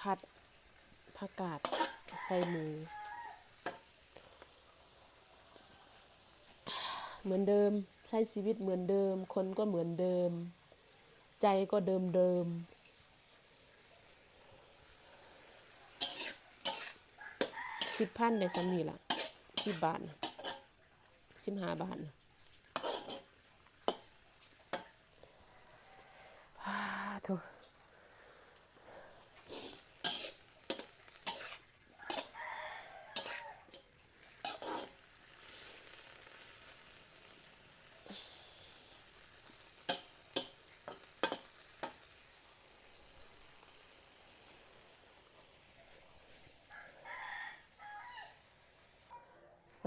ຜັດຜັກກາດໃສ່ໝູ ເໝືອນເດີມ ໃຊ້ຊີວິດເໝືອນເດີມ ຄົນກໍເໝືອນເດີມ ໃຈກໍເດີມໆ. ສິບພັນໄດ້ສ່ຳນີ້ລະ ສິບບາດນະ ສິບຫ້າບາດນະ ໂທ້.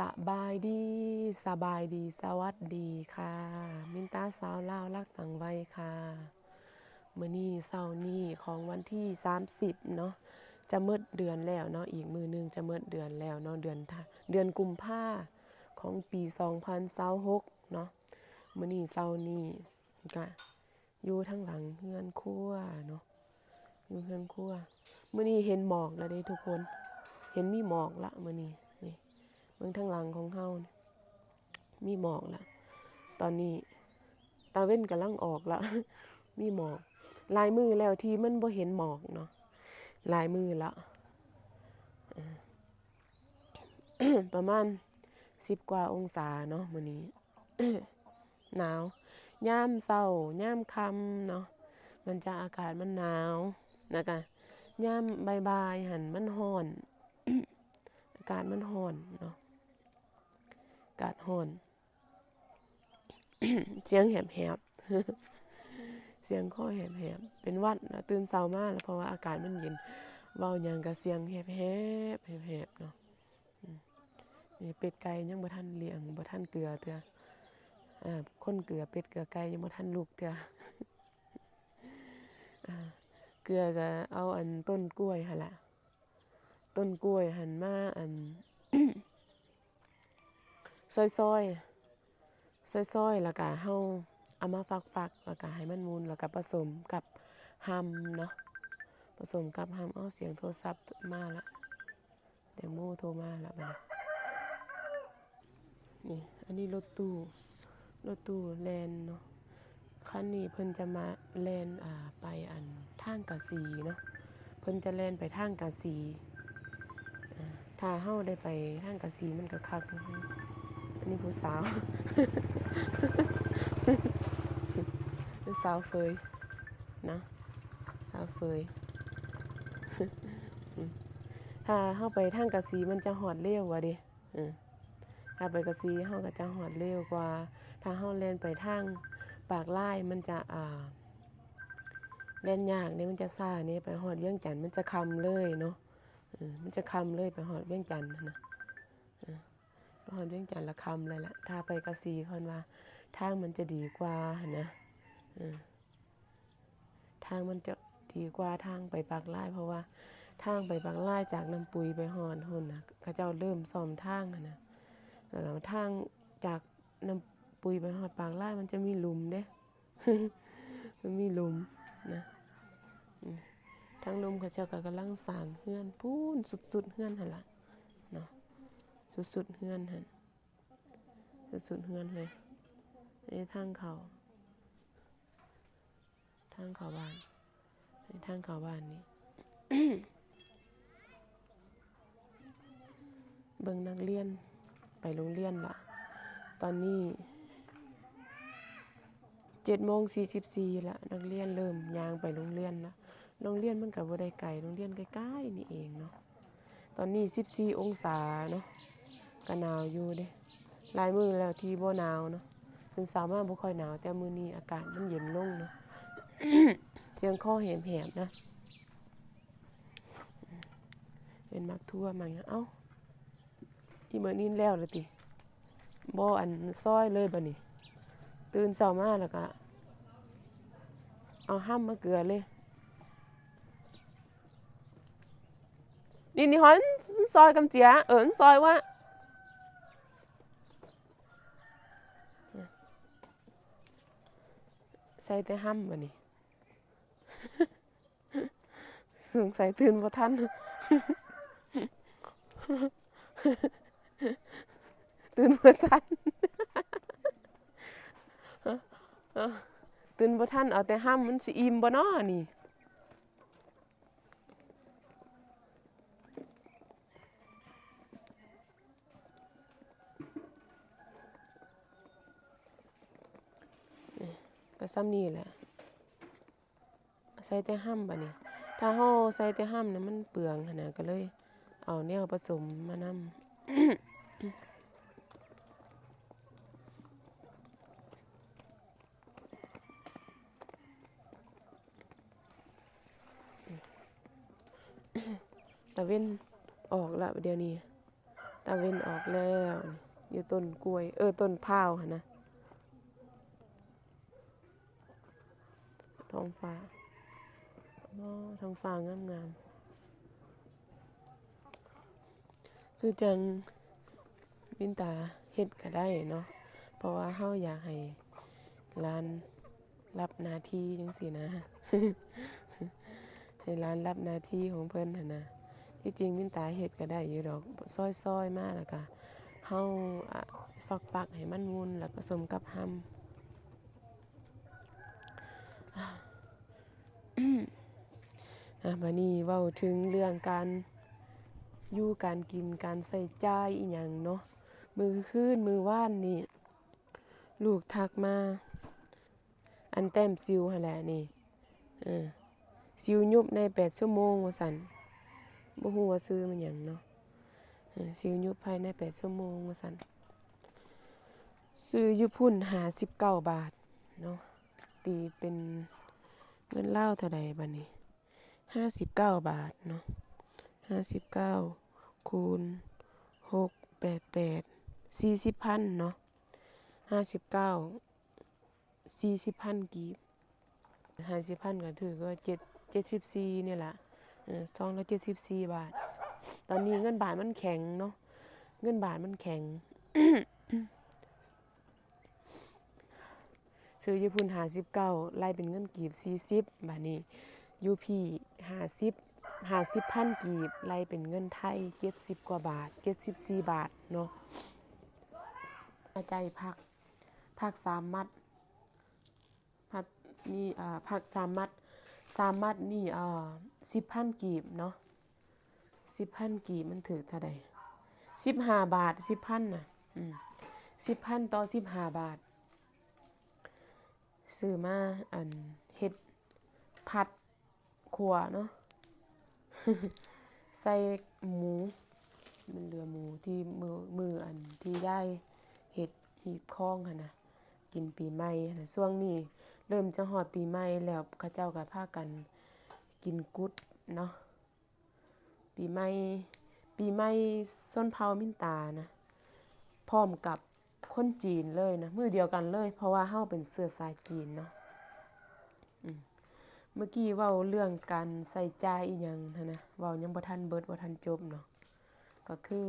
ສະບາຍດີ ສະບາຍດີ ສະຫວັດດີຄ່ະ ມິນຕາສາວລາວລັກຕ່າງໄວຄ່ະ. ມື້ນີ້ເຊົ້ານີ້ຂອງວັນທີສາມສິບເນາະ ຈະໝົດເດືອນແລ້ວເນາະ ອີກມື້ໜຶ່ງຈະໝົດເດືອນແລ້ວເນາະ ເດືອນ ເດືອນກຸມພາຂອງປີສອງພັນຊາວຫົກເນາະ. ມື້ນີ້ເຊົ້ານີ້ກະຢູ່ທາງຫຼັງເຮືອນຄົວເນາະ ຢູ່ເຮືອນຄົວ. ມື້ນີ້ເຫັນໝອກແລ້ວເດ້ທຸກຄົນ ເຫັນມີໝອກລະມື້ນີ້ ນີ້ ເບິ່ງທາງຫຼັງຂອງເຮົານີ້ ມີໝອກລະ ຕອນນີ້ຕາເວັນກຳລັງອອກລະ ມີໝອກ. ຫຼາຍມື້ແລ້ວທີ່ມັນບໍ່ເຫັນໝອກເນາະ ຫຼາຍມື້ລະ ເອີ ປະມານສິບກວ່າອົງສາເນາະມື້ນີ້ ໜາວ. ຍາມເຊົ້າຍາມຄ່ຳເນາະ ມັນຈະ ອາກາດມັນໜາວ ແລ້ວກະຍາມບ່າຍໆຫັ້ນມັນຮ້ອນ ອາກາດມັນຮ້ອນເນາະ ອາກາດຮ້ອນ. ສຽງແຫບໆ ສຽງຄໍແຫບໆ ເປັນຫວັດລະ ຕື່ນເຊົ້າມາລະ ເພາະວ່າອາກາດມັນເຢັນ ເວົ້າຫຍັງກະສຽງແຫບໆ ແຫບໆເນາະ. ອືມ ນີ້ເປັດໄກ່ຍັງບໍ່ທັນລ້ຽງ ບໍ່ທັນເກືອເທື່ອ ອາ ຄົນເກືອເປັດເກືອໄກ່ຍັງບໍ່ທັນລຸກເທື່ອ ອາ ເກືອກະເອົາອັນຕົ້ນກ້ວຍຫັ້ນລະ ຕົ້ນກ້ວຍຫັ້ນມາອັນ ຊອຍໆ ຊອຍໆ ແລ້ວກະເຮົາເອົາມາຝັກໆ ແລ້ວກະໃຫ້ມັນໝຸ່ນ ແລ້ວກະປະສົມກັບຮຳເນາະ ປະສົມກັບຮຳ. ເອົາ ສຽງໂທລະສັບມາລະ ແຕງໂມໂທມາລະບາດນີ້. ນີ້ ອັນນີ້ລົດຕູ້ ລົດຕູ້ແລ່ນເນາະ ຄັນນີ້ເພິ່ນຈະມາແລ່ນ ອ່າ ໄປອັນທາງກາສີເນາະ ເພິ່ນຈະແລ່ນໄປທາງກາສີ. ອ່າ ຖ້າເຮົາໄດ້ໄປທາງກາສີມັນກະຄັກ. ອັນນີ້ຜູ້ສາວ ຜູ້ສາວເຟີຍເນາະ ສາວເຟີຍ. ຖ້າເຮົາໄປທາງກາສີມັນຈະຮອດເລວວ່າເດ. ເອີ ຖ້າໄປກາສີເຮົາກະຈະຮອດເລວກວ່າ ຖ້າເຮົາແລ່ນໄປທາງປາກລາຍມັນຈະ ອ່າ ແລ່ນຍາກເດ ມັນຈະຊ້າເດ ໄປຮອດວຽງຈັນມັນຈະຄ່ຳເລີຍເນາະ ເອີ ມັນຈະຄ່ຳເລີຍໄປຮອດວຽງຈັນຫັ້ນນະ ເອີ ໄປຮອດວຽງຈັນລະຄ່ຳເລີຍລະ. ຖ້າໄປກາສີເພິ່ນວ່າທາງມັນຈະດີກວ່າຫັ້ນນະ ເອີ. ທາງມັນຈະດີກວ່າທາງໄປປາກລາຍ ເພາະວ່າທາງໄປປາກລາຍຈາກນ້ຳປຸຍໄປຮອດພຸ້ນນະ ເຂົາເຈົ້າເລີ່ມສ້ອມທາງຫັ້ນນະ ແລ້ວກະທາງຈາກນ້ຳປຸຍໄປຮອດປາກລາຍມັນຈະມີຫຼຸມເດ້ ມັນມີຫຼຸມນະ. ທາງລຸ່ມເຂົາເຈົ້າກະກຳລັງສ້າງເຮືອນ ພຸ້ນສຸດໆເຮືອນຫັ້ນລະເນາະ ສຸດໆເຮືອນຫັ້ນ ສຸດໆເຮືອນເລີຍ. ນີ້ທາງເຂົ້າ ທາງເຂົ້າບ້ານ ນີ້ທາງເຂົ້າບ້ານນີ້ ເບິ່ງນັກຮຽນໄປໂຮງຮຽນລະ. ຕອນນີ້ເຈັດໂມງສີ່ສິບສີ່ລະ ນັກຮຽນເລີ່ມຍ່າງໄປໂຮງຮຽນລະ. ໂຮງຮຽນມັນກະບໍ່ໄດ້ໄກ ໂຮງຮຽນໃກ້ໆນີ້ເອງເນາະ. ຕອນນີ້ສິບສີ່ອົງສາເນາະ ກະໜາວຢູ່ເດ. ຫຼາຍມື້ແລ້ວທີ່ບໍ່ໜາວເນາະ ຕື່ນເຊົ້າມາບໍ່ຄ່ອຍໜາວ ແຕ່ມື້ນີ້ອາກາດມັນເຢັນລົງເນາະ. ສຽງຄໍແຫບໆນະ ເຫັນໝາກຖົ່ວໝາກຫຍັງ. ເອົ້າ ອີເມີນີ້ແລ້ວລະຕິ ບໍ່ອັນຊອຍເລີຍບາດນີ້ ຕື່ນເຊົ້າມາແລ້ວກະເອົາຮຳມາເກືອເລີຍ. ນີ້ ນີ້ ຫອນ ຊອຍກຳເຈຍ ເອີ ຊອຍວ່າ ໃສ່ແຕ່ຮຳບາດນີ້. ສົງໄສຕື່ນບໍ່ທັນ ຕື່ນບໍ່ທັນ ຕື່ນບໍ່ທັນ ເອົາແຕ່ຫ້ຳ ມັນຊິອີ່ມບໍ່ນໍນີ້? ກໍຊ່ຳນີ້ແຫຼະ ໃສ່ແຕ່ຫ້ຳບາດນີ້ ຖ້າເຮົາໃສ່ແຕ່ຫ້ຳນະ ມັນເປືອງຫັ້ນນະ ກໍເລີຍເອົາແນວປະສົມມານຳ. ຕາເວັນອອກລະດຽວນີ້ ຕາເວັນອອກແລ້ວ ຢູ່ຕົ້ນກ້ວຍ ເອີ ຕົ້ນພ້າວຫັ້ນນະ ທ້ອງຟ້າ ອໍ ທ້ອງຟ້າງາມໆ. ຄືຈັ່ງມິນຕາເຮັດກໍໄດ້ເນາະ ເພາະວ່າເຮົາຢາກໃຫ້ຫຼານຮັບໜ້າທີ່ຈັ່ງຊີ້ນະ ໃຫ້ຫຼານຮັບໜ້າທີ່ຂອງເພິ່ນຫັ້ນນະ. ທີ່ຈິງມິນຕາເຮັດກໍໄດ້ຢູ່ດອກ ຊອຍໆມາ ແລ້ວກໍເຮົາ ອາ ຟັກໆໃຫ້ມັນວຸ່ນ ແລ້ວກໍສົມກັບຫ້ຳ. ອາ ບາດນີ້ເວົ້າເຖິງເລື່ອງການຢູ່ການກິນ ການໃຊ້ຈ່າຍອີ່ຫຍັງເນາະ. ມື້ຄືນ ມື້ວານນີ້ ລູກທັກມາ ອັນແຕ້ມສິວຫັ້ນແຫຼະນີ້ ເອີ ສິວຍຸບໃນແປດຊົ່ວໂມງວ່າຊັ້ນ ບໍ່ຮູ້ວ່າຊື່ມັນຫຍັງເນາະ ເອີ ສິວຍຸບພາຍໃນແປດຊົ່ວໂມງວ່າຊັ້ນ. ຊື້ຢູ່ພຸ້ນຫ້າສິບເກົ້າບາດເນາະ ຕີເປັນເງິນລາວເທົ່າໃດບາດນີ້? ຫ້າສິບເກົ້າບາດເນາະ ຫ້າສິບເກົ້າຄູນຫົກແປດແປດ ສີ່ສິບພັນເນາະ ຫ້າສິບເກົ້າ ສີ່ສິບພັນກີບ ຫ້າສິບພັນກໍຖືກວ່າເຈັດ ເຈັດສິບສີ່ນີ້ລະ ເອີ ຊອງລະເຈັດສິບສີ່ບາດ. ຕອນນີ້ເງິນບາດມັນແຂງເນາະ ເງິນບາດມັນແຂງ ຊື້ຢູ່ພຸ້ນຫ້າສິບເກົ້າ ໄລ່ເປັນເງິນກີບສີ່ສິບ ບາດນີ້ຢູ່ພີ້ຫ້າສິບ ຫ້າສິບພັນກີບ ໄລ່ເປັນເງິນໄທເຈັດສິບກວ່າບາດ ເຈັດສິບສີ່ບາດເນາະ. ມາຈ່າຍຜັກ ຜັກສາມມັດ ຜັກມີ ເອີ ຜັກສາມມັດ ສາມມັດນີ້ ເອີ ສິບພັນກີບເນາະ ສິບພັນກີບມັນຖືກເທົ່າໃດ? ສິບຫ້າບາດ ສິບພັນນະ ອືມ ສິບພັນຕໍ່ສິບຫ້າບາດ ຊື້ມາ ອັນ ເຮັດຜັດ ຂົ້ວເນາະ ໃສ່ໝູ ມັນເຫຼືອໝູທີ່ມື້ ມື້ອັນທີ່ຍາຍເຮັດຮີດຄອງຫັ້ນນະ ກິນປີໃໝ່ຫັ້ນນະ. ຊ່ວງນີ້ເລີ່ມຈະຮອດປີໃໝ່ແລ້ວ ເຂົາເຈົ້າກໍພາກັນກິນກຸດເນາະ ປີໃໝ່ ປີໃໝ່ຊົນເຜົ່າມິນຕານະ ພ້ອມກັບຄົນຈີນເລີຍນະ ມື້ດຽວກັນເລີຍ ເພາະວ່າເຮົາເປັນເຊື້ອສາຍຈີນເນາະ. ອືມ ເມື່ອກີ້ເວົ້າເລື່ອງການໃຊ້ຈ່າຍອີ່ຫຍັງຫັ້ນນະ ເວົ້າຍັງບໍ່ທັນເບິດ ບໍ່ທັນຈົບເນາະ ກໍຄື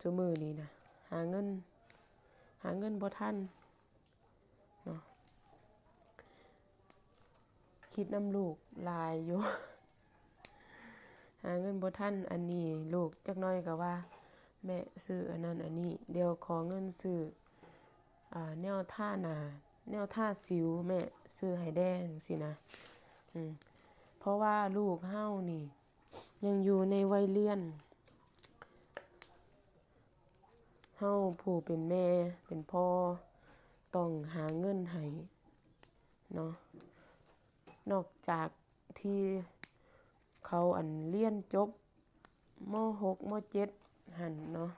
ຊຸມື້ນີ້ນະ ຫາເງິນ ຫາເງິນບໍ່ທັນ ເນາະ ຄິດນຳລູກຫຼາຍຢູ່ ຫາເງິນບໍ່ທັນ. ອັນນີ້ລູກຈັກໜ້ອຍກໍວ່າ ແມ່ຊື້ອັນນັ້ນອັນນີ້ ດຽວຂໍເງິນຊື້ ອ່າ ແນວທາໜ້າ ແນວທາສິວ ແມ່ຊື້ໃຫ້ແດ່ ຈັ່ງຊີ້ນະ. ອືມ ເພາະວ່າລູກເຮົານີ້ຍັງຢູ່ໃນໄວລຽນ ເຮົາຜູ້ເປັນແມ່ເປັນພໍ່ຕ້ອງຫາເງິນໃຫ້ເນາະ ນອກຈາກທີ່ເຂົາ ອັນ ລຽນຈົບ ມໍຫົກ ມໍເຈັດຫັ້ນເນາະ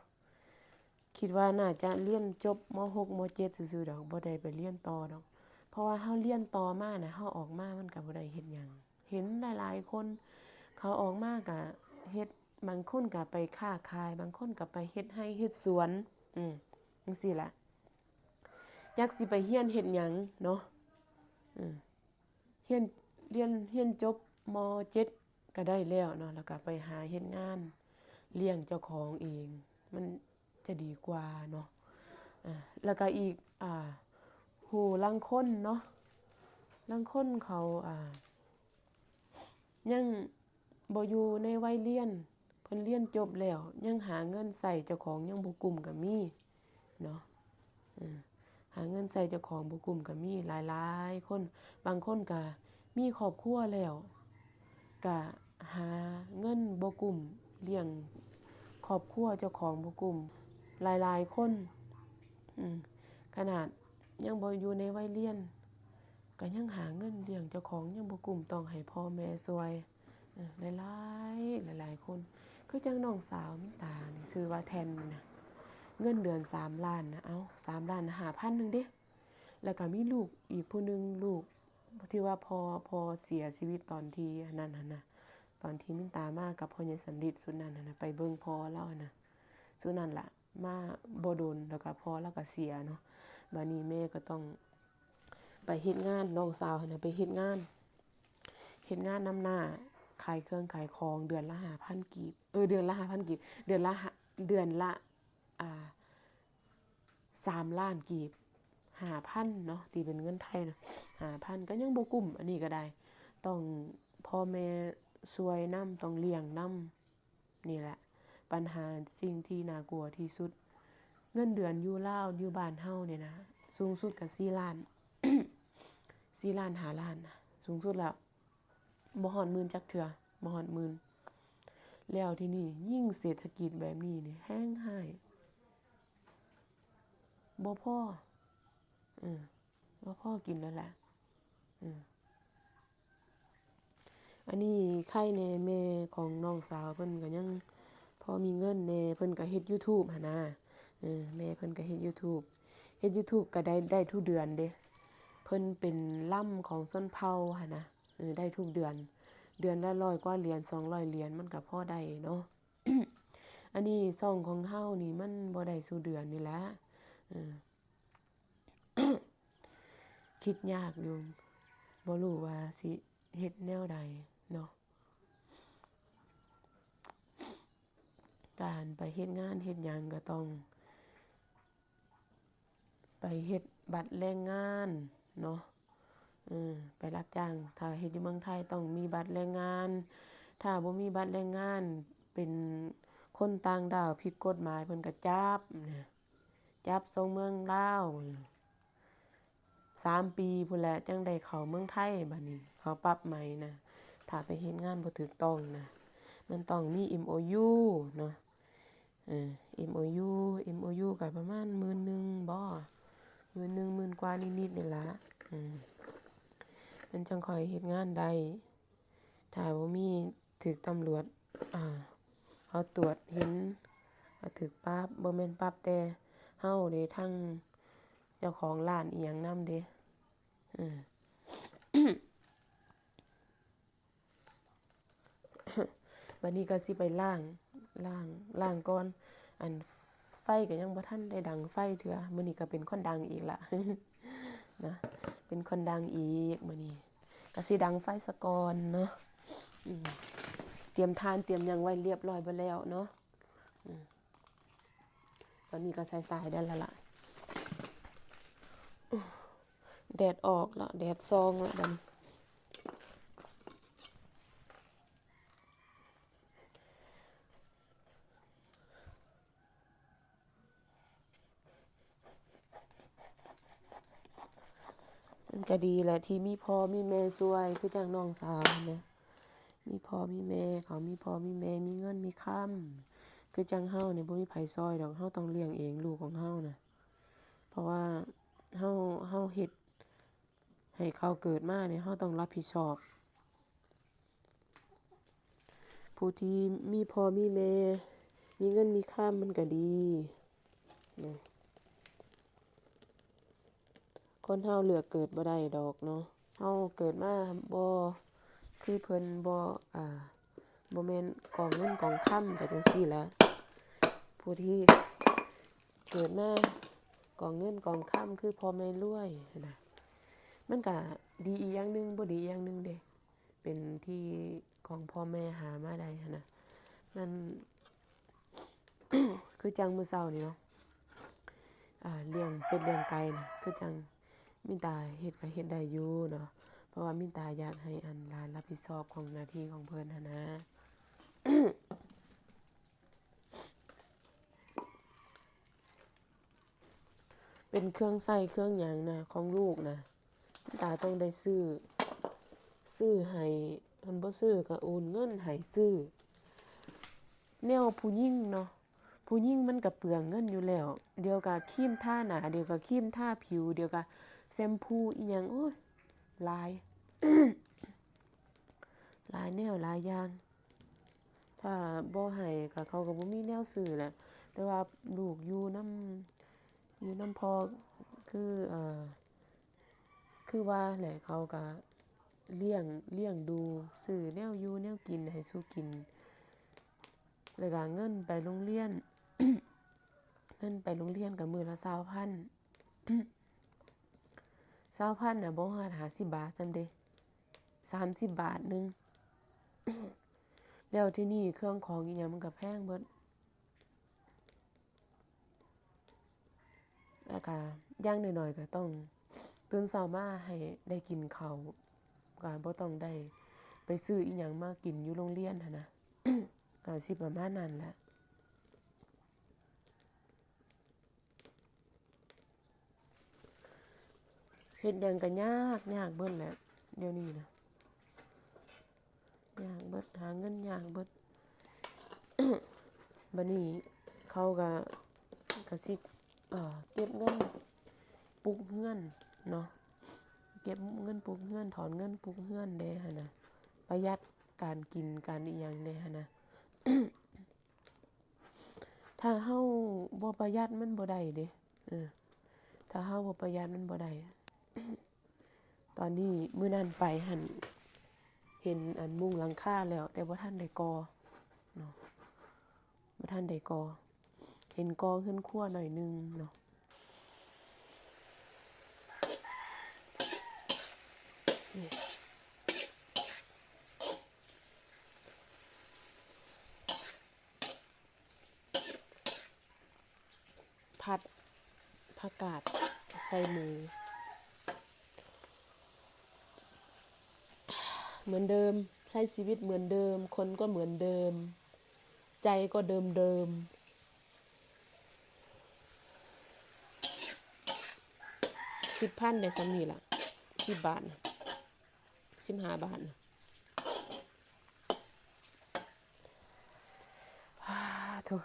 ຄິດວ່າໜ້າຈະລຽນຈົບ ມໍຫົກ ມໍເຈັດຊື່ໆດອກ ບໍ່ໄດ້ໄປລຽນຕໍ່ດອກ ເພາະວ່າເຮົາລຽນຕໍ່ມານະ ເຮົາອອກມາມັນກໍບໍ່ໄດ້ເຮັດຫຍັງ. ເຫັນຫຼາຍໆຄົນເຂົາອອກມາກະເຮັດ ບາງຄົນກະໄປຄ້າຂາຍ ບາງຄົນກະໄປເຮັດໄຮ່ເຮັດສວນ ອືມ ຈັ່ງຊີ້ລະ ຈັກຊິໄປຮຽນເຮັດຫຍັງເນາະ ເອີ ຮຽນ ຮຽນ ຮຽນຈົບ ມໍເຈັດ ກະໄດ້ແລ້ວເນາະ ແລ້ວກະໄປຫາເຮັດງານລ້ຽງເຈົ້າຂອງເອງ ມັນ ຈະດີກວ່າເນາະ ອາ ແລ້ວກະອີກ ອາ ຜູ້ລາງຄົນເນາະ ລາງຄົນເຂົາ ອາ ຍັງ ບໍ່ຢູ່ໃນໄວລຽນ ເພິ່ນລຽນຈົບແລ້ວ ຍັງຫາເງິນໃຊ້ເຈົ້າຂອງຍັງບໍ່ກຸ້ມກໍມີເນາະ. ເອີ ຫາເງິນໃຊ້ເຈົ້າຂອງບໍ່ກຸ້ມກໍມີຫຼາຍໆຄົນ. ບາງຄົນກໍມີຄອບຄົວແລ້ວ ກະຫາເງິນບໍ່ກຸ້ມ ລ້ຽງຄອບຄົວເຈົ້າຂອງບໍ່ກຸ້ມ ຫຼາຍໆຄົນ. ອືມ ຂະໜາດຍັງບໍ່ຢູ່ໃນໄວລຽນ ກະຍັງຫາເງິນລ້ຽງເຈົ້າຂອງຍັງບໍ່ກຸ້ມ ຕ້ອງໃຫ້ພໍ່ແມ່ຊ່ວຍ. ເອີ ຫຼາຍໆ ຫຼາຍໆຄົນ ຄືຈັ່ງນ້ອງສາວມິນຕານີ້ ຊື່ວ່າແທ່ນນີ້ນະ ເງິນເດືອນສາມລ້ານນະ ເອົ້າ ສາມລ້ານຫ້າພັນໜຶ່ງເດ້. ແລ້ວກໍມີລູກອີກຜູ້ໜຶ່ງ ລູກທີ່ວ່າພໍ່ ພໍ່ເສຍຊີວິດຕອນທີ່ອັນນັ້ນຫັ້ນນະ ຕອນທີ່ມິນຕາມາກັບພໍ່ໃຫຍ່ສຳລິດຊຸດນັ້ນຫັ້ນນະ ໄປເບິ່ງພໍ່ລາວຫັ້ນນະ ຊຸດນັ້ນລະ ມາບໍ່ດົນ ແລ້ວກໍພໍ່ລາວກໍເສຍເນາະ. ບາດນີ້ແມ່ກໍຕ້ອງໄປເຮັດງານ ນ້ອງສາວຫັ້ນນະ ໄປເຮັດງານ ເຮັດງານນຳໜ້າ ຂາຍເຄື່ອງຂາຍຂອງ ເດືອນລະຫ້າພັນກີບ ເອີ ເດືອນລະຫ້າພັນກີບ ເດືອນລະ ເດືອນລະ ອ່າ ສາມລ້ານກີບ ຫ້າພັນເນາະ ຕີເປັນເງິນໄທນະ ຫ້າພັນ ກໍຍັງບໍ່ກຸ້ມ. ອັນນີ້ກໍໄດ້ ຕ້ອງພໍ່ແມ່ຊ່ວຍນຳ ຕ້ອງລ້ຽງນຳ. ນີ້ແຫຼະ ບັນຫາສິ່ງທີ່ໜ້າກົວທີ່ສຸດ. ເງິນເດືອນຢູ່ລາວ ຢູ່ບ້ານເຮົານີ້ນະ ສູງສຸດກໍສີ່ລ້ານ ສີ່ລ້ານ ຫ້າລ້ານນະ ສູງສຸດແລ້ວ. ບໍ່ຮອດໝື່ນຈັກເທື່ອ ບໍ່ຮອດໝື່ນ. ແລ້ວທີນີ້ຍິ່ງເສດຖະກິດແບບນີ້ນີ້ແຮງຮ້າຍ ບໍ່ພໍ ເອີ ບໍ່ພໍກິນແລ້ວແຫຼະ. ເອີ ອັນນີ້ໄຄແດ່ ແມ່ຂອງນ້ອງສາວເພິ່ນກໍຍັງພໍມີເງິນແດ່ ເພິ່ນກໍເຮັດຢູທູບຫັ້ນນະ. ເອີ ແມ່ເພິ່ນກໍເຮັດຢູທູບ ເຮັດຢູທູບກໍໄດ້ ໄດ້ທຸກເດືອນເດ້. ເພິ່ນເປັນລ່ຳຂອງຊົນເຜົ່າຫັ້ນນະ. ເອີ ໄດ້ທຸກເດືອນ ເດືອນລະຮ້ອຍກວ່າຫຼຽນ ສອງຮ້ອຍຫຼຽນ ມັນກໍພໍໄດ້ເນາະ. ອັນນີ້ຊ່ອງຂອງເຮົານີ້ມັນບໍ່ໄດ້ສູ່ເດືອນນີ້ແຫຼະ. ເອີ ຄິດຍາກຢູ່ ບໍ່ຮູ້ວ່າຊິເຮັດແນວໃດເນາະ. ການໄປເຮັດງານເຮັດຫຍັງກໍຕ້ອງ ໄປເຮັດບັດແຮງງານເນາະ ເອີ ໄປຮັບຈ້າງ. ຖ້າເຮັດຢູ່ເມືອງໄທຕ້ອງມີບັດແຮງງານ ຖ້າບໍ່ມີບັດແຮງງານ ເປັນຄົນຕ່າງດ້າວຜິດກົດໝາຍ ເພິ່ນກໍຈັບນະ ຈັບສົ່ງເມືອງລາວ ສາມປີພຸ້ນແຫຼະ ຈັ່ງໄດ້ເຂົ້າເມືອງໄທ. ບາດນີ້ເຂົາປັບໃໝນະ ຖ້າໄປເຮັດງານບໍ່ຖືກຕ້ອງນະ ມັນຕ້ອງມີເອັມໂອຢູເນາະ. ເອີ ເອັມໂອຢູ ເອັມໂອຢູກໍປະມານໝື່ນໜຶ່ງບໍ ໝື່ນໜຶ່ງ ໝື່ນກວ່ານິດໆນີ້ລະ ເອີ ມັນຈັ່ງຄ່ອຍເຮັດງານໄດ້. ຖ້າບໍ່ມີ ຖືກຕຳຫຼວດ ອ່າ ເຂົາຕວດເຫັນ ເຂົາຖືກປັບ ບໍ່ແມ່ນປັບແຕ່ເຮົາເດ້ ທັງເຈົ້າຂອງຮ້ານອີ່ຫຍັງນຳເດ້. ເອີ ບັດນີ້ກໍຊິໄປລ້າງ ລ້າງ ລ້າງກ່ອນ. ອັນ ໄຟກໍຍັງບໍ່ທັນໄດ້ດັງໄຟເທື່ອ ມື້ນີ້ກໍເປັນຄົນດັງອີກລະນະ ເປັນຄົນດັງອີກມື້ນີ້ ກໍຊິດັງໄຟສາກ່ອນເນາະ. ອືມ ຕຽມຖ່ານຕຽມຫຍັງໄວ້ລຽບລ້ອຍເບິດແລ້ວເນາະ. ອືມ ຕອນນີ້ກໍສາຍໆໄດ້ແລ້ວລະ ແດດອອກລະ ແດດສ່ອງລະບັດນີ້. ມັນກະດີແຫຼະທີ່ມີພໍ່ມີແມ່ຊ່ວຍ ຄືຈັ່ງນ້ອງສາວຫັ້ນນະ ມີພໍ່ມີແມ່ ເຂົາມີພໍ່ມີແມ່ ມີເງິນມີຄຳ ຄືຈັ່ງເຮົານີ້ບໍ່ມີໃຜຊ່ອຍດອກ ເຮົາຕ້ອງລ້ຽງເອງລູກຂອງເຮົານະ ເພາະວ່າເຮົາ ເຮົາເຮັດໃຫ້ເຂົາເກີດມານີ້ ເຮົາຕ້ອງຮັບຜິດຊອບ. ຜູ້ທີ່ມີພໍ່ມີແມ່ ມີເງິນມີຄຳ ມັນກະດີນະ. ຄົນເຮົາເລືອກເກີດບໍ່ໄດ້ດອກເນາະ. ເຮົາເກີດມາບໍ່ຄືເພິ່ນ ບໍ່ ອ່າ ບໍ່ແມ່ນກອງເງິນກອງຄຳ ກໍຈັ່ງຊີ້ແຫຼະ. ຜູ້ທີ່ເກີດມາກອງເງິນກອງຄຳ ຄືພໍ່ແມ່ລວຍຫັ້ນນະ ມັນກະດີອີກຢ່າງໜຶ່ງ ບໍ່ດີອີກຢ່າງໜຶ່ງເດ້. ເປັນທີ່ຂອງພໍ່ແມ່ຫາມາໄດ້ຫັ້ນນະ ມັນ ຄືຈັ່ງມື້ເຊົ້ານີ້ເນາະ ອ່າ ລ້ຽງເປັດລ້ຽງໄກ່ນະ ຄືຈັ່ງມິນຕາເຮັດກໍເຮັດໄດ້ຢູ່ເນາະ ເພາະວ່າມິນຕາຢາກໃຫ້ອັນຫຼານຮັບຜິດຊອບຂອງໜ້າທີ່ຂອງເພິ່ນຫັ້ນນະ. ເປັນເຄື່ອງໃຊ້ເຄື່ອງຫຍັງນະ ຂອງລູກນະ ຕາຕ້ອງໄດ້ຊື້ ຊື້ໃຫ້ ຄັນບໍ່ຊື້ກໍໂອນເງິນໃຫ້ຊື້. ແນວຜູ້ຍິງເນາະ ຜູ້ຍິງມັນກໍເປືອງເງິນຢູ່ແລ້ວ ດຽວກໍຄຣີມທາໜ້າ ດຽວກໍຄຣີມທາຜິວ ດຽວກໍແຊມພູອີ່ຫຍັງ ໂອ້ຍ ຫຼາຍ ຫຼາຍແນວຫຼາຍຢ່າງ. ຖ້າບໍ່ໃຫ້ກໍ ເຂົາກໍບໍ່ມີແນວຊື້ແຫຼະ ແຕ່ວ່າລູກຢູ່ນຳ ຢູ່ນຳພໍ່ ຄື ເອີ ຄືວ່າແຫຼະ ເຂົາກໍລ້ຽງ ລ້ຽງດູ ຊື້ແນວຢູ່ແນວກິນໃຫ້ສູ່ກິນ ແລ້ວກໍເງິນໄປໂຮງຮຽນ ເງິນໄປໂຮງຮຽນກໍມື້ລະຊາວພັນ ຊາວພັນນະ ບໍ່ຮອດຫ້າສິບບາດຊ້ຳເດ ສາມສິບບາດໜຶ່ງ ແລ້ວທີນີ້ເຄື່ອງຂອງອີ່ຫຍັງມັນກໍແພງເບິດ. ແລ້ວກະຢ່າງໜ້ອຍໆກໍຕ້ອງຕື່ນເຊົ້າມາໃຫ້ໄດ້ກິນເຂົ້າ ກະບໍ່ຕ້ອງໄດ້ໄປຊື້ອີ່ຫຍັງມາກິນຢູ່ໂຮງຮຽນຫັ້ນນະ ກະຊິປະມານນັ້ນແຫຼະ. ເຮັດຫຍັງກະຍາກ ຍາກເບິດແຫຼະ ດຽວນີ້ນະ ຍາກເບິດ ຫາເງິນຍາກເບິດ. ບາດນີ້ເຂົາກະ ກະຊິ ເອີ ເກັບເງິນປຸກເຮືອນເນາະ ເກັບເງິນປຸກເຮືອນ ຖອນເງິນປຸກເຮືອນແດ່ຫັ້ນນະ ປະຢັດການກິນການອີ່ຫຍັງແດ່ຫັ້ນນະ. ຖ້າເຮົາບໍ່ປະຢັດມັນບໍ່ໄດ້ເດ້ ເອີ ຖ້າເຮົາບໍ່ປະຢັດມັນບໍ່ໄດ້. ຕອນນີ້ມື້ນັ້ນໄປຫັ້ນ ເຫັນອັນມຸງຫຼັງຄາແລ້ວ ແຕ່ບໍ່ທັນໄດ້ກໍ່ເນາະ ບໍ່ທັນໄດ້ກໍ່ ເຫັນກໍ່ເຮືອນຄົວໜ້ອຍໜຶ່ງເນາະ. ຜັດຜັກກາດໃສ່ໝູ ເໝືອນເດີມ ໃຊ້ຊີວິດເໝືອນເດີມ ຄົນກໍເໝືອນເດີມ ໃຈກໍເດີມໆ. ສິບພັນໄດ້ສ່ຳນີ້ລະ ສິບບາດນະ ສິບຫ້າບາດນະ. ໂທ້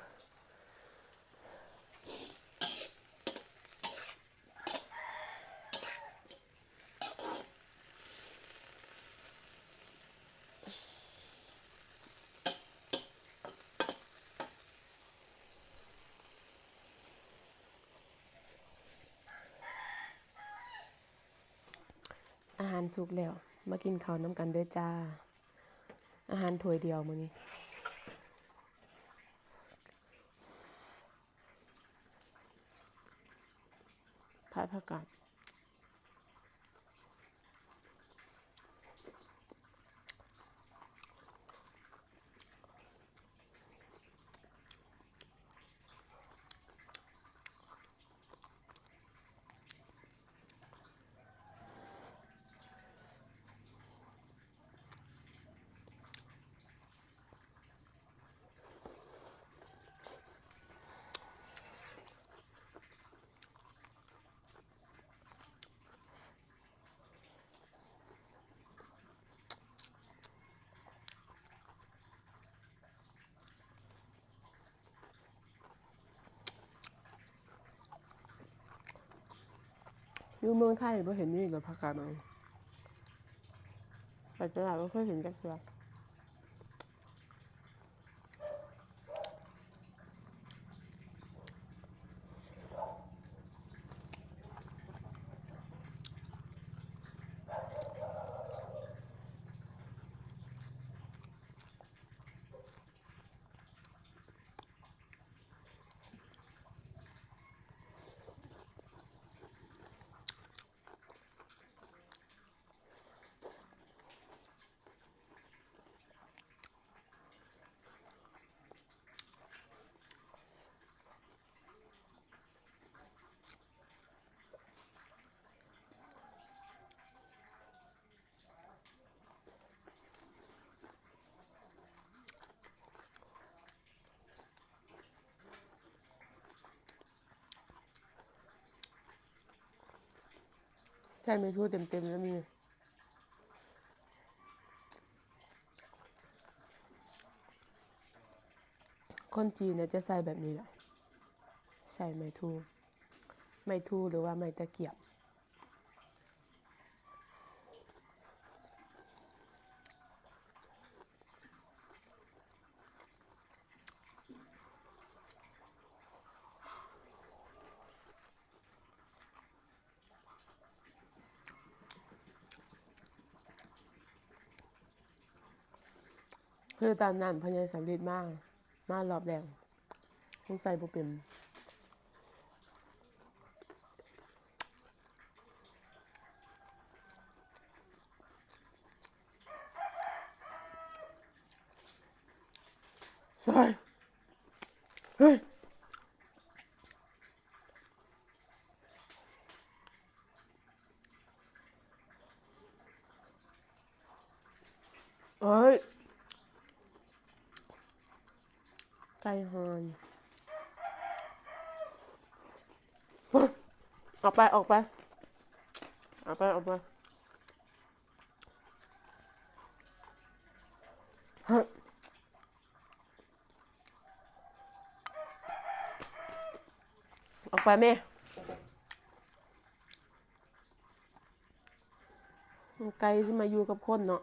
ອາຫານສຸກແລ້ວ ມາກິນເຂົ້ານຳກັນເດີຈ້າ. ອາຫານຖ້ວຍດຽວມື້ນີ້ ຜັດຜັກກາດ. ຢູ່ເມືອງໄທບໍ່ເຫັນມີດອກ ຜັກກາດເນາະ ໄປຕະຫຼາດບໍ່ເຄີຍເຫັນຈັກເທື່ອ. ເ ໃສ່ໄມ້ທູເຕັມໆ ແລ້ວມີ ຄົນຈີນນະຈະໃສ່ແບບນີ້ແຫຼະ ໃສ່ໄມ້ທູ ໄມ້ທູ ຫຼືວ່າໄມ້ຕະກຽບ. ຄືຕອນນັ້ນພໍ່ໃຫຍ່ສຳລິດມາ ມາລອບແລກ ຍັງໃສ່ບໍ່ເປັນ. ໃສ່ ເຮີ້ຍ. ເອີຍ ໄກ່ຮ້ອນ ອອກໄປ ອອກໄປ ອອກໄປ ອອກໄປ ເຮີ້ຍ. ອອກໄປແມ່ ໄກ່ຊິມາຢູ່ກັບຄົນເນາະ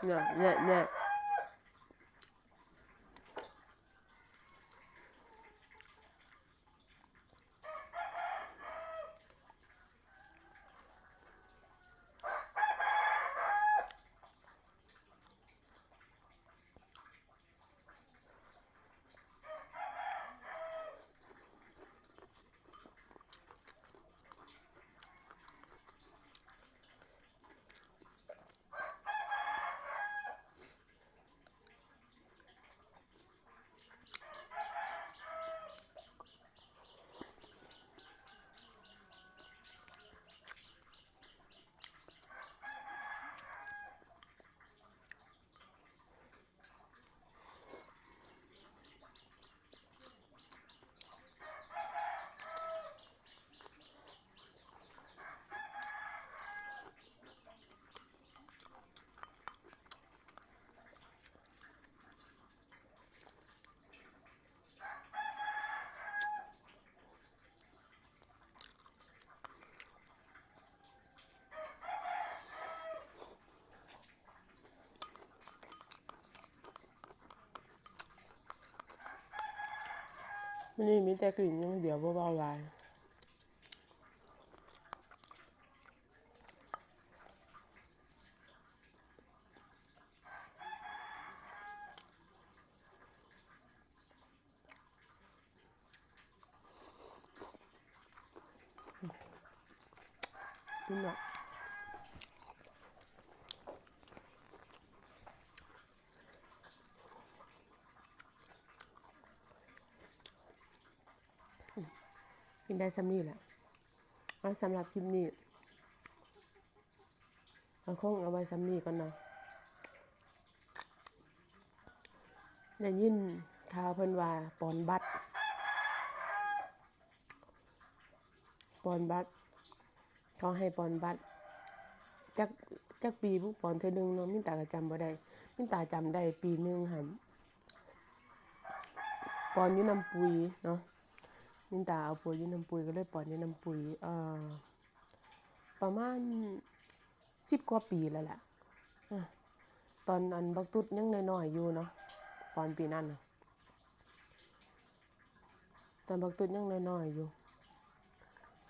ແນ່ ແນ່ ແນ່.ມື້ນີ້ມີແຕ່ກິນຢ່າງດຽວ ບໍ່ເວົ້າຫຼາຍ. ກິນໄດ້ສ່ຳນີ້ແຫຼະ. ເອົາ ສຳລັບຄລິບນີ້ ກໍຄົງເອົາໄວ້ສ່ຳນີ້ກ່ອນເນາະ. ໄດ້ຍິນຂ່າວເພິ່ນວ່າປອນບັດ ປອນບັດ ເຂົາໃຫ້ປອນບັດ ຈັກ ຈັກປີບຸ ປອນເທື່ອໜຶ່ງເນາະ. ມິນຕາກໍຈຳບໍ່ໄດ້ ມິນຕາຈຳໄດ້ປີໜຶ່ງຫັ້ນ ປອນຢູ່ນ້ຳປຸຍເນາະ. ມິນຕາເອົາປົວຢູ່ນ້ຳປຸຍ ກໍເລີຍປອນຢູ່ນ້ຳປຸຍ ເອີ ປະມານສິບກວ່າປີແລ້ວລະ. ເອີ ຕອນອັນບັກຕຸດຍັງນ້ອຍໆຢູ່ເນາະ ປອນປີນັ້ນນະ ຕອນບັກຕຸດຍັງນ້ອຍໆຢູ່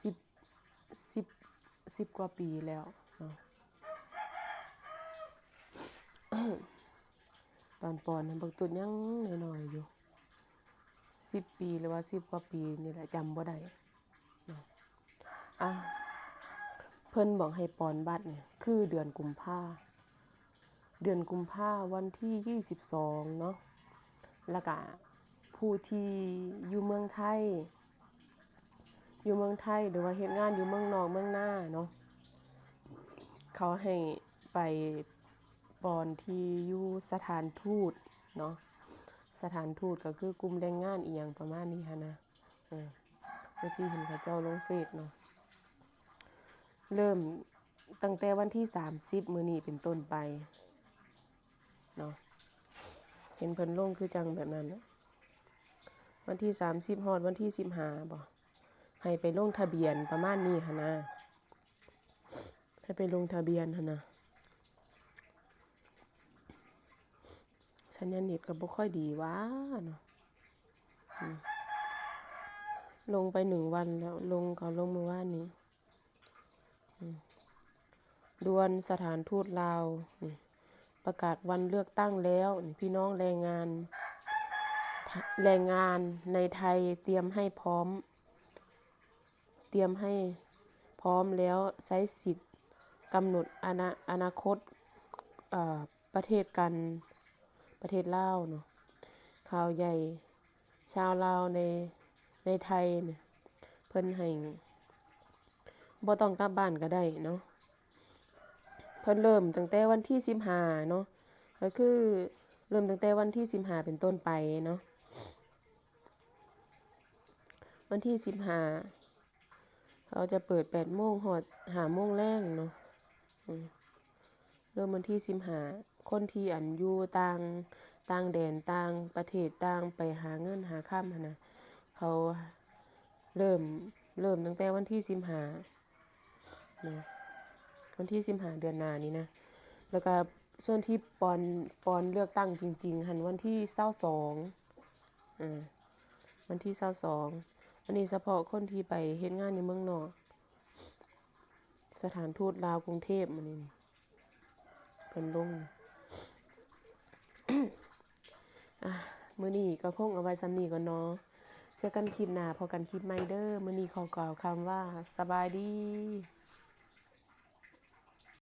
ສິບ ສິບ ສິບກວ່າປີແລ້ວເນາະ. ຕອນປອນນັ້ນບັກຕຸດຍັງນ້ອຍໆຢູ່ ສິບປີ ຫຼືວ່າສິບກວ່າປີນີ້ແຫຼະ ຈຳບໍ່ໄດ້ເນາະ. ອ່າ ເພິ່ນບອກໃຫ້ປອນບັດນີ້ ຄືເດືອນກຸມພາ ເດືອນກຸມພາ ວັນທີຊາວສອງເນາະ. ແລ້ວກະຜູ້ທີ່ຢູ່ເມືອງໄທ ຢູ່ເມືອງໄທ ຫຼືວ່າເຮັດງານຢູ່ເມືອງນອກເມືອງນາເນາະ ເຂົາໃຫ້ໄປ ປອນທີ່ຢູ່ສະຖານທູດເນາະ, ສະຖານທູດ ກໍຄືກຸ່ມແຮງງານອີ່ຫຍັງປະມານນີ້ຫັ້ນນະ. ເອີ ເມື່ອກີ້ເຫັນເຂົາເຈົ້າລົງເຟສເນາະ ເລີ່ມຕັ້ງແຕ່ວັນທີສາມສິບ ມື້ນີ້ເປັນຕົ້ນໄປເນາະ ເຫັນເພິ່ນລົງຄືຈັ່ງແບບນັ້ນນະ ວັນທີສາມສິບ ຮອດວັນທີສິບຫ້າບໍ ໃຫ້ໄປລົງທະບຽນປະມານນີ້ຫັ້ນນະ ໃຫ້ໄປລົງທະບຽນຫັ້ນນະ. ສັນຍານເນັດກໍບໍ່ຄ່ອຍດີຫວາເນາະ ອືມ ລົງໄປໜຶ່ງວັນແລ້ວ ລົງ ກໍລົງມື້ວານນີ້ ອືມ ດ່ວນ ສະຖານທູດລາວນີ້ ປະກາດວັນເລືອກຕັ້ງແລ້ວນີ້ ພີ່ນ້ອງແຮງງານ ແຮງງານໃນໄທຕຽມໃຫ້ພ້ອມ ຕຽມໃຫ້ພ້ອມແລ້ວໃຊ້ສິດກຳນົດອະນາ ອະນາຄົດ ເອີ ປະເທດກັນ ປະເທດລາວເນາະ. ຂ່າວໃຫຍ່ ຊາວລາວໃນ ໃນໄທນີ້ ເພິ່ນໃຫ້ບໍ່ຕ້ອງກັບບ້ານກໍໄດ້ເນາະ. ເພິ່ນເລີ່ມຕັ້ງແຕ່ວັນທີສິບຫ້າເນາະ ກໍຄືເລີ່ມຕັ້ງແຕ່ວັນທີສິບຫ້າເປັນຕົ້ນໄປເນາະ. ວັນທີສິບຫ້າ ເຂົາຈະເປີດແປດໂມງຮອດຫ້າໂມງແລງເນາະ ອືມ ເລີ່ມວັນທີສິບຫ້າ ຄົນທີ່ອັນຢູ່ຕ່າງ ຕ່າງແດນ ຕ່າງປະເທດ ຕ່າງໄປຫາເງິນຫາຄຳຫັ້ນນະ ເຂົາເລີ່ມ ເລີ່ມຕັ້ງແຕ່ວັນທີສິບຫ້າເນາະ ວັນທີສິບຫ້າເດືອນໜ້ານີ້ນະ. ແລ້ວກະສ່ວນທີ່ປ່ອນ ປ່ອນເລືອກຕັ້ງຈິງໆຫັ້ນ ວັນທີຊາວສອງ ອາ ວັນທີຊາວສອງ ອັນນີ້ສະເພາະຄົນທີ່ໄປເຮັດງານຢູ່ເມືອງນອກ ສະຖານທູດລາວກຸງເທບ ມື້ນີ້ນີ້ ເພິ່ນລົງ. ອາ ມື້ນີ້ກໍຄົງເອົາໄວ້ສ່ຳນີ້ກ່ອນເນາະ ເຈີກັນຄລິບໜ້າ ພໍ້ກັນຄລິບໃໝ່ເດີ. ມື້ນີ້ຂໍກ່າວຄຳວ່າ ສະບາຍດີ.